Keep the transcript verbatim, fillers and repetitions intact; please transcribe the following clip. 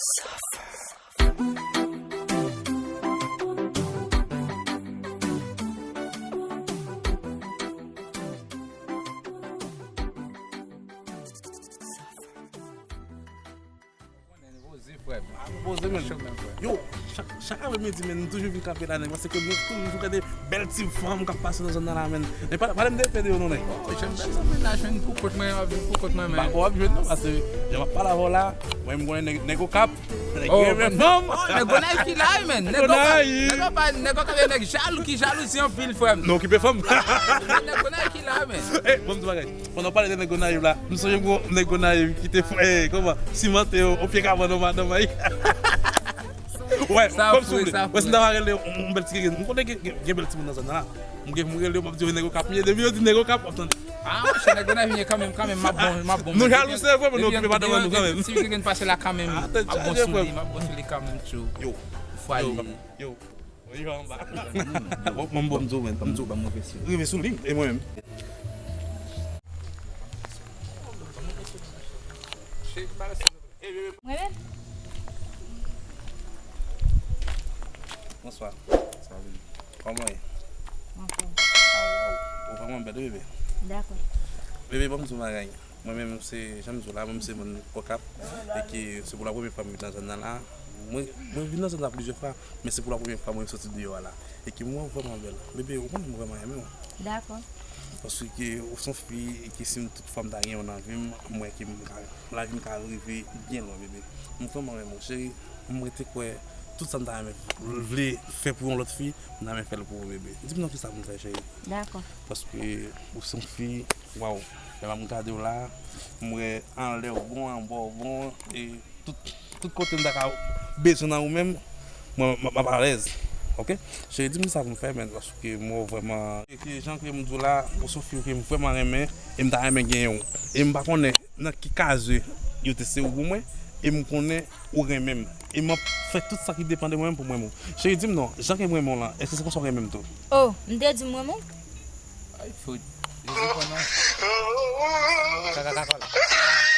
Poze, frè m. Poze, men. Yo, chak, chak apremidi, men, nou toujou vin kanpe la, nèg, paske nou toujou gade bèl ti fanm k ap pase nan zòn nan la, men. Men pa, pale m de Pedro, non, nèg. Oh, jèm bèl zanmi la, jwenn pou kont mwen, ap jwenn pou kont mwen, men. Bako ap jwenn, non, paske jan m ap pale avè w la, mwen, m konnen nèg, nèg Okap, nèg yo renmen fanm. Oh, nèg Gonayiv ki la, men. Nèg Okap, nèg Okap, nèg Okap, nèg jalou, ki jalouzi anpil, frè m. Nou okipe fanm. Nèg Gonayiv ki la, men. Eh, bon, m di bagay. Pandan w pale de nèg Gonayiv la, m sonje gwo nèg Gonayiv ki te fè, eh, kòman, simante yon, yon pye kabann yon madanm, ay. Wè, sa kòm si w vle. Wè, si m ta va rele yon, yon bèl ti gègè, m konnen gen, gen, gen bèl timoun nan zòn nan la. M gen, m rele yo, m ap di yo nèg Okap m ye, depi yo di nèg Okap, w ap tande. Ah, monchè, nèg Gonayiv m ye kanmenm, kanmenm, m ap bon, m ap bon. Nou jalou, se vre, men nou okipe pa de nou kanmenm. Si m gen pase la kanmenm, m ap bon sou li, m ap bon sou li kanmenm, tjou. Yo. Fwa li. Yo. Yo. Rive anba. Bon, bon, bon, m di w, men, m di w, ban m rive sou li. Rive sou li, e mwen menm. Mwen menm? Bonswa. Salut. Kòman w ye? Anfòm. Ah, wow. Ou vrèman bèl, wi, bebe. Dakò. Bebe, ban m di w bagay. Mwen menm, se, jan m di w la, mwen, m se moun Okap, e ke se pou la premye fwa m vin nan zòn nan la. Mwen, mwen vin nan zòn nan plizyè fwa, men se pou la premye fwa mwen soti deyò a la. E ke mwen vrèman bèl. Bebe, ou konnen mwen vrèman renmen w. Dakò. Paske ou se yon fi, e ke si m tout fwa m ta gen w nan vi m, mwen ke m ka, lavi m ka rive byen lwen, bebe. Mwen vrèman renmen w, cheri. Mwen te kwè tout sa m ta renmen vle fè pou yon lòt fi, m ta renmen fè l pou ou, bebe. Di m non, kisa pou m fè, cheri? Dakò. Paske ou se yon fi, waw, lè m ap gade w la, m wè anlè w bon, anba w bon, e tout, tout kote m ta ka bezwen nan ou menm, mwen, m, m ap alèz. Oke? Cheri, di m sa pou m fè, men, paske m wè w vrèman. E ke jan ke m di w la, ou se yon fi ke m vrèman renmen, e m ta renmen genyen w. E m pa konnen nan ki kaze yo te sere w pou mwen, e m konnen ou renmen m. E m ap fè tout sa ki depann de mwen menm pou m renmen w. Cheri, di m non, jan ke m renmen w lan, èske se konsa w renmen m tou? Oh, m te di m renmen w? Ay, fout. Jezi konnen. Kaka kakòl.